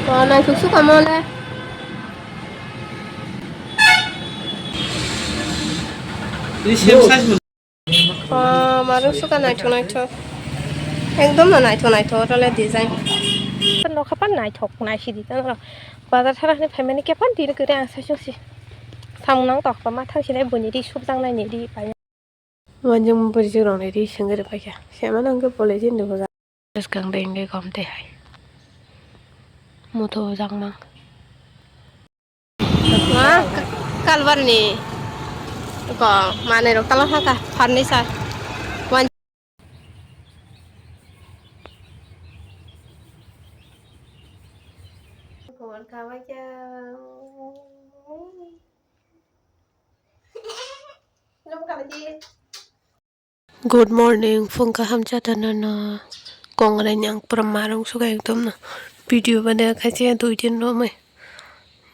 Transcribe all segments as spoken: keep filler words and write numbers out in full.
O, naithok suka mo le. Ni same size mo. O, marung suka naithok naithok. Ekdom no naithok naithok, oro le design. Nokha pan naithok naisidi tano. Bazar thana hwnwi phaimani khe pan tini kwrwi ang saichung si. Samung nang tok ma thang sinai buini ri subjak nai ni ri pai. Wanjwng bwrwirok ni ri swngwi rwkha khe. Sema nang khe polythene rwkha. Bwskang de wngwi gom twi hai. Muthubjak mang. Ma, ka-, kalbar ni. Ko, manwi rok tala thangkha, furniture. Wan- Good morning, phung kaham cha tano no. Kongrai ni ang pura marung suka ekdom no. Video bana khachi dui din romwi.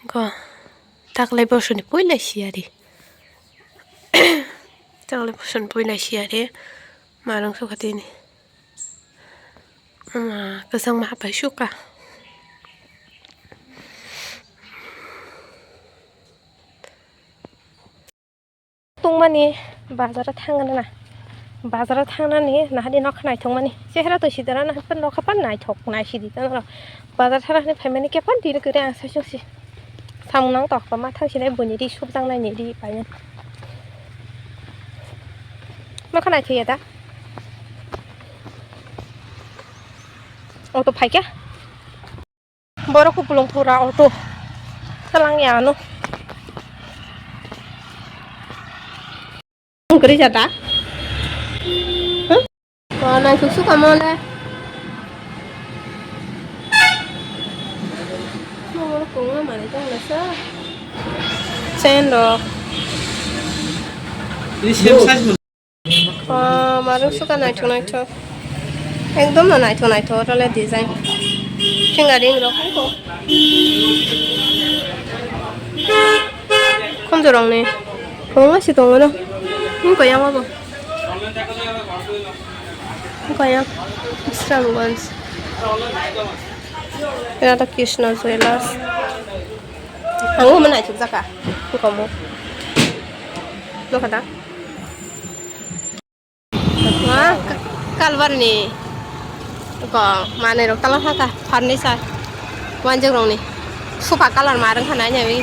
Ko taklai bosoni puila siyari. Taklai bosoni puila siyari. Marung suka tini. Ama kwchangma hapai suka. Tongmani bazaro thangna na. Bazaro thangnani nahadi nokha naithokmani. Chehra to sidara na hapan nokha pan naithok naisidi tano. Bazar thana hwnwi phaimani khe pan tini kwrwi ang saichung si. Samung nang tok ma thang sinai buini ri subjak nai ni ri painani. Nokha naithok ya da. Auto phaikha. Borok kupulung pura auto. Talang ya ano. Ang kari jata. Huh? Ko naithok suka mo le. Mo borok kongma manwi tong le sa. Chain rok. Ini same size mo. O, marung suka naithok naithok. Ekdom no naithok naithok, oro le design. Fingering rok hai bo. Khonjo rok ni. Kwbangma se tongo no. Wng kaya ma bo. Wng kaya. Bisramganj. Radha Krishna Jewellers. Ang bo naithok jaka. Wng kamo. Nokha da. Ma, ka-, kalbar ni ko manwi rok tala thangkha furniture wanjwk rok ni sofa colour ma rwngkha nai nai.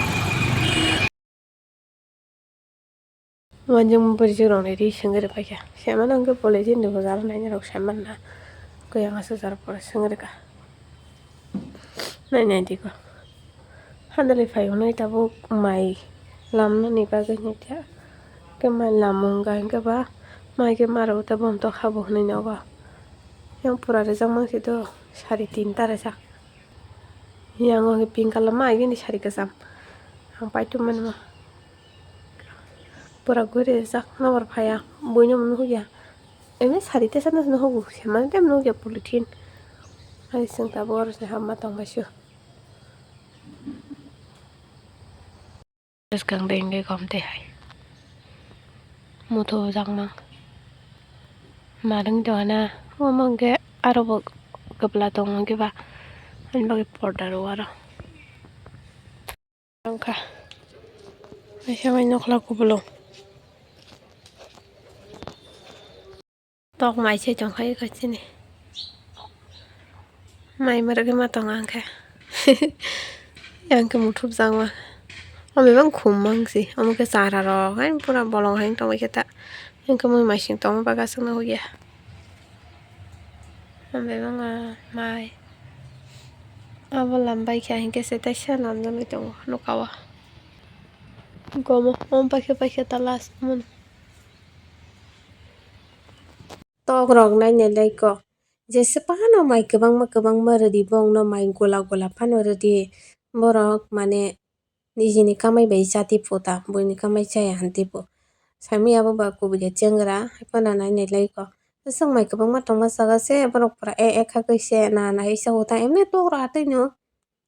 Wanjwk bwrwirok ni ri swngwi rwkha khe sema nang khe polythene ni bwskango nai nai rok saimanna khe yang aswk jora pore swngwi rwkha. Nai nai di ko. Handalwi phai hwnwi tabuk mai lamnani bagwi hinwi khe, khe mai lamung wngkha hinkhe ba mai khe maro ta bom tok habo hwnwi nogo. Yang pura rijak mang si do sari tinta rijak. Yang o pink colour mai gini sari kwcham. Ang paitum mani ma. Pura guri rijak nobar phaiya. Buino mano hukya. Emni sari tesa no hugo, semani tei nukya polythene. Hai chwng tabuk oro se hamma tongbaisio. Bwskang de wngwi gom twi hai. Muthubjak mang. Marwng tongna, omo hwnkhe aro bo kwbla tongo hwnkhe ba. Ani bagwi porda rw aro. Wngkha. Kaisa bai nokla kubulung. Tok mai se tongkha eko chini. Mai mwrwgwi ma tongo ang khe. Yang khe muthubjakma. Omo bebak khum mang se. Omo khe chara rok. Hai pura bolong hai tongwi khe ta. Yang khe mui mai sing tongma bagwi aswkno hukya. Omo bebak mai. Abo lambai khe hinkhe se teisa lamjagwi tongo nokao. Gomo omo paikhe paikhe ta last mun. Tok rok nai nai lai kok. Jesa phano mai kwbangma kwbangma rwdi, bongno mai gola gola phano rwdi. Borok mane nijini kamai bai chati phuta, buini kamai chaya hinti phu. Saimaya bo ba kubui ya chengra, hai phano nai nai lai kok. Bwswk mai kwbangma tongma saka se, borok pura e, e kha khe se na na hai se hota, emne tok rok atwi no.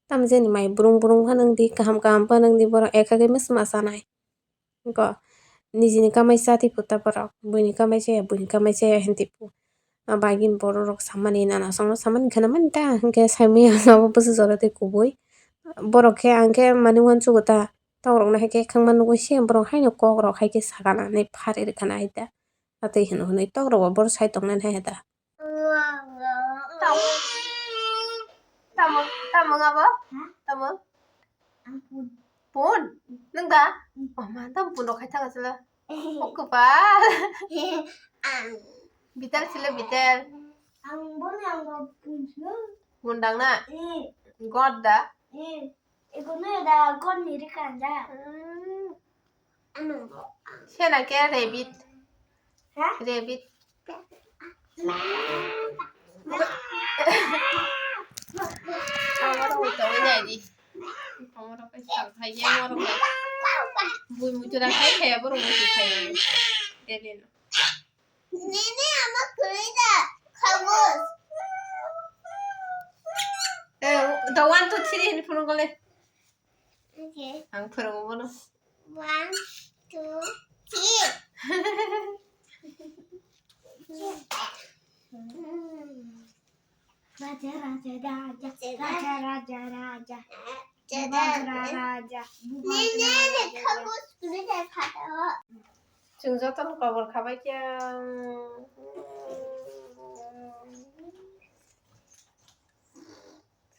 Tamo jeni mai brung brung phano wngdi, kaham kaham phano wngdi, borok ekha khe masa masa nai. Wngkha nijini kamai chati phuta borok, buini kamai chaya, buini kamai chaya hinti phu. bagwi borok rok samani nana songno samani khana mani ta, hwnkhe saimanya abo bwswk jora tei kubui. Borok khe ang khe mani uansukgo ta, tokrokno hai khe khangma nugui se borok haino kokrok hai khe sakana hinwi phari rwkha na hai ta. Atwi hwnwi hwnwi tokrok bo bohrok sai tongnani hai ta. Tamo, tamo ngabo? Tamo? Pun? Nung da? Oh, ma, tamo pun rok khai thang asla. Oh, kopal. Bitel sila bitel. Ang bo ni ang bo pun sila. Pun dang na? Eh. God da? Eh. Ego no da god ni ri kan da. Hmm. Ano. Sena ke rabbit. Ha? Rabbit. Amoro uto nai di. Amoro kai sa khai ya amoro kai. Bui mutu da khai khai aboro mutu khai. Dele no. Nini ama kwrwi da, khamus. Eh, the one, two, three hwnwi phunuk le. Okay. Ang phwrwngo bono. One, two, three. Raja, raja, raja, raja, raja, raja. Bubagra raja, bubagra raja. Chwng jotono kobor khabai khe.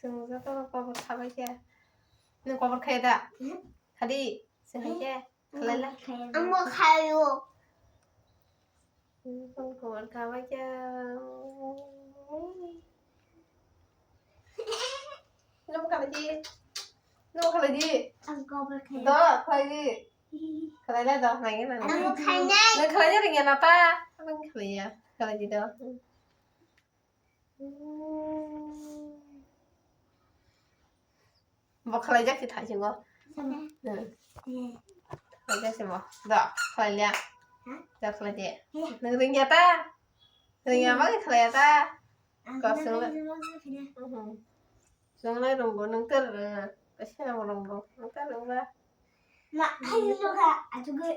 Chwng jotono kobor khabai khe. Nwng kobor khaya da? Khadi, chwng hai khe. Khlaila. Ang bo khayo. Ang bo khabai khe. Nwng khalai di. Nwng khalai di. Ang kobor khayo. Do, khalai di. Khlaila do, nangya nangya. Ang bo khainai. Nwng khlaina rwngya na ta? Ang khlaiya. Khlai di do. Bo khlaijak se thaisingo. Sana. Hmm. Eh. Khlaijak se bo. Da, khlailia. Ha? Da, khlaidi. Eh. Nwng rwngya ta? Rwngya bagwi khlaiya ta? Ang kosong khlaiya la. Rwngya, rwngya, rwngya. Mhm. Chwng lai rwngbo, nwng tar, eh, kaisa rwngbo, nwng tar rwngba. Ma, hai rwngkha, achugwi.